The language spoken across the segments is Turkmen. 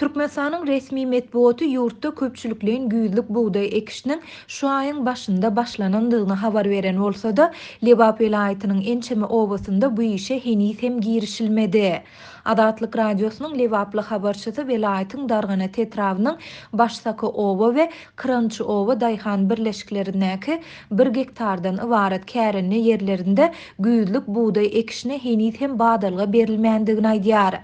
Türkmenistanyň resmi metbugaty ýurtda köpçülikleýin güýzlük bugdaý ekişiniň şu aýyň başynda başlanandygyny habar beren bolsa-da, Lebap welaýatynyň ençeme obasynda bu işe heniz hem girişilmedi. Azatlyk Radiosynyň lebaply habarçysy welaýatyň Darganat etrabynyň Başsaka oba we Kyrançy oba daýhan birleşiklerindäki bir gektardan ybarat kärende ýerlerinde güýzlük bugdaý ekişine heniz hem badalga berilmändigini aýdýar.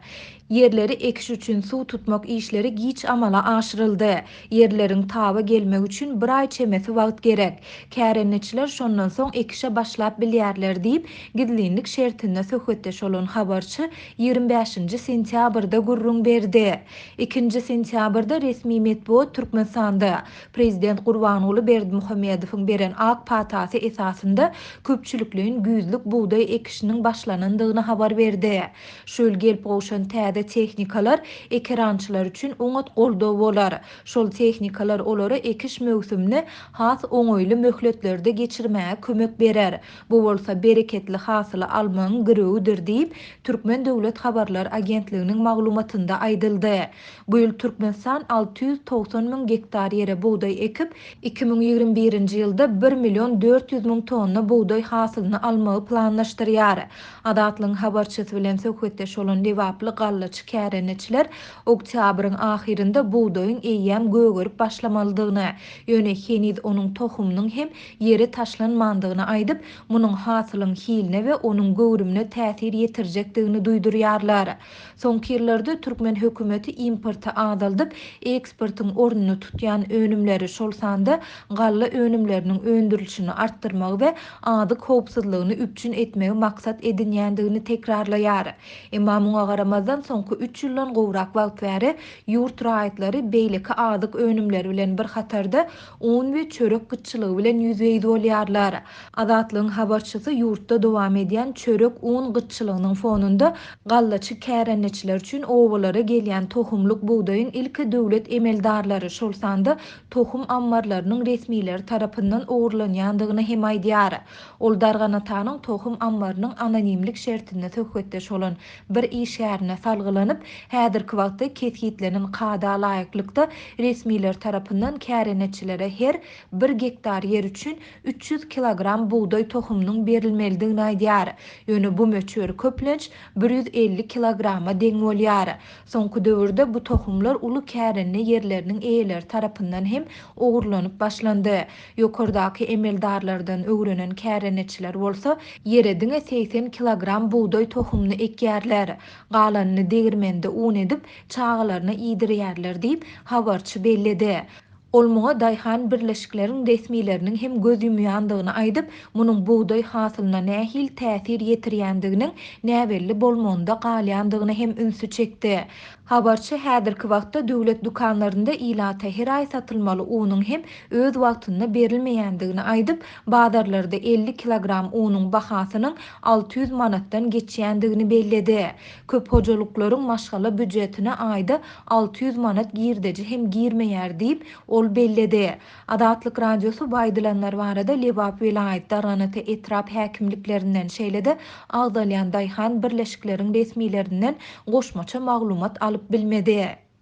Ýerleri ekiş üçin suw tutmak işleri giç amala aşyryldy. Ýerleriň taba gelmegi üçin bir aý çemesi wagt gerek. Kärendeçiler şondan soň ekişe başlap bilýärler diýip, gizlinlik şertinde söhbetdeş bolan habarçy 25-nji sentýabrda gürrüň berdi. Ikinji sentýabrda resmi metbugat Türkmenistanda prezident Gurbanguly Berdimuhamedowyň beren ak patasy esasynda köpçülikleýin güýzlük bugdaý ekişiniň başlanandygyny habar berdi. Şu ýyl gelip gowşan täze tehnikalar ekerançylar üçin oňat goldaw bolar. Şol tehnikalar olara ekiş möwsümini has oňaýly möhletlerde geçirmäge kömek berer. Bu bolsa bereketli hasyly almagyň girewidir diýip, Türkmen döwlet habarlar agentliginiň maglumatynda aýdyldy. Bu ýyl Türkmenistan 690 müň gektar ýere bugdaý ekip, 2021-nji ýylda bir million 400 müň tonna bugdaý hasylyny almagy planlaşdyrýar. Azatlygyň habarçysy bilen söhbetdeş bolan lebaply gallaçy kärendeçiler oktýabryň ahyrynda bugdaýyň eýýäm gögerip başlamalydygyny, ýöne heniz onuň tohumynyň hem ýere taşlanmandygyny aýdyp, munuň hasylyň hiline we onuň göwrümine täsir ýetirjekdigini duýdurýarlar. Soňky ýyllarda türkmen hökümeti importy azaldyp, eksportyň ornuny tutýan önümleri, şol sanda galla önümleriniň öndürilişini artdyrmagy we azyk howpsuzlygyny üpjün etmegi maksat edinýändigini tekrarlaýar. Emma muňa garamazdan, soňky üç ýyldan gowrak wagt bäri ýurt raýatlary beýleki azyk önümleri bilen bir hatarda un we çörek gytçylygy bilen ýüzbe-ýüz bolýarlar. Azatlygyň habarçysy ýurtda dowam edýän çörek-un gytçylygynyň fonunda gallaçy kärendeçiler üçin obalara gelýän tohumlyk bugdaýyň ilki döwlet emeldarlary, şol sanda tohum ammarlarynyň resmileri tarapyndan ogurlanýandygyny hem aýdýar. Ol Darganatanyň tohum ammarynyň anonimlik şertinde söhbetdeş bolan bir işgärine salgylanyp, häzirki wagtda kesgitlenen kada laýyklykda resmiler tarapyndan kärendeçilere her bir gektar ýer üçin 300 kilogram bugdaý tohumynyň berilmelidigini aýdýar. Ýöne bu möçber köplenç 150 kilograma deň bolýar. Soňky döwürde bu tohumlar uly kärende ýerleriniň eýeleri tarapyndan hem ogurlanyp başlandy. Ýokardaky emeldarlardan öwrenen kärendeçiler bolsa ýere diňe 80 kilogram bugdaý tohumyny ekýärler. Galanyny degirmende un edip, çagalaryna iýdirýärler diýip, habarçy belledi. Ol muňa daýhan birleşikleriň resmileriniň hem göz ýumýandygyny aýdyp, munuň bugdaý hasylyna nähili täsir ýetirýändiginiň näbelli bolmagynda galýandygyna hem ünsi çekdi. Habarçy häzirki wagtda döwlet dükanlarynda ilata her aý satylmaly unuň hem öz wagtynda berilmeýändigini aýdyp, bazarlarda 50 kilogram unuň bahasynyň 600 manatdan geçýändigini belledi. Köp hojalyklaryň maşgala býujetine aýda 600 manat girdeji hem girmeýär diýip, ol belledi. Azatlyk Radiosy bu aýdylanlar barada Lebap welaýat, Darganata etrap häkimliklerinden, şeýle-de agzalýan daýhan birleşikleriň resmilerinden goşmaça maglumat alyp bilmedi.